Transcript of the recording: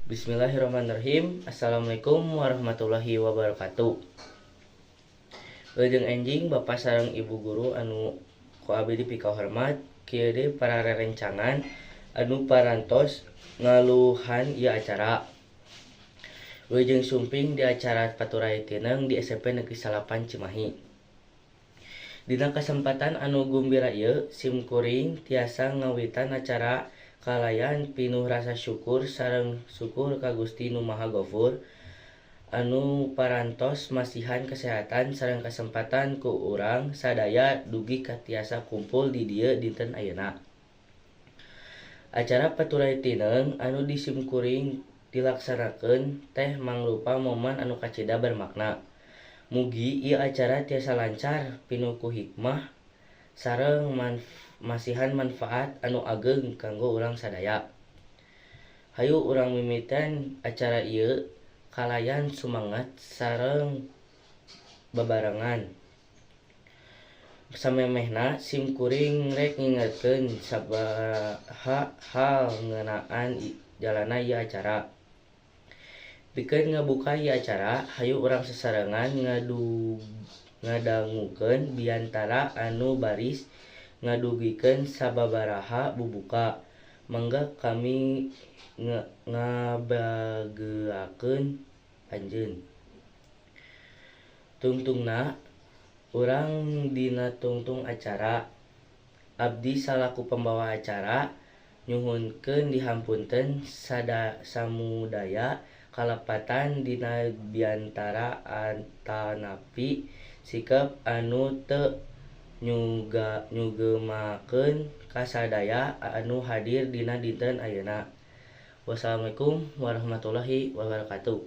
Bismillahirrahmanirrahim. Assalamualaikum warahmatullahi wabarakatuh. Wilujeng enjing, Bapak sareng Ibu guru anu ku abdi dipikahormat. Kieu deui para rerencangan anu parantos ngaluhan ieu acara. Wilujeng sumping di acara Paturay Tineung di SMP Negeri 9 Cimahi. Dina kasempatan anu gumbira ieu, sim kuring tiasa ngawitan acara kalayan pinuh rasa syukur sareng syukur ka Gusti Nu Maha Gofur anu parantos masihan kesehatan sareng kasempatan ku urang sadaya dugi ka tiasa kumpul di dieu dinten ayeuna. Acara Paturay Tineung anu di sim kuring dilaksanakeun teh mangrupa momen anu kacida bermakna. Mugi ieu acara tiasa lancar, pinuh ku hikmah sareng masihan manfaat anu ageng kanggo urang sadaya. Hayu urang mimitian acara ieu kalayan sumangat sareng babarengan. Samemehna, sim kuring rek ngingetkeun sabaraha hal ngeunaan jalanna ieu acara. Pikeun ngabuka ieu acara, hayu urang sasarengan ngadangukeun biantara anu baris ngadugikeun sababaraha bubuka. Mangga kami ngabageuakeun anjeun. Tungtungna urang dina tungtung acara. Abdi salaku pembawa acara nyuhunkeun dihapunten samudaya kalepatan dina biantara atanapi sikep anu teu nyugemakeun ka sadaya anu hadir dina dinten ayeuna. Wassalamualaikum warahmatullahi wabarakatuh.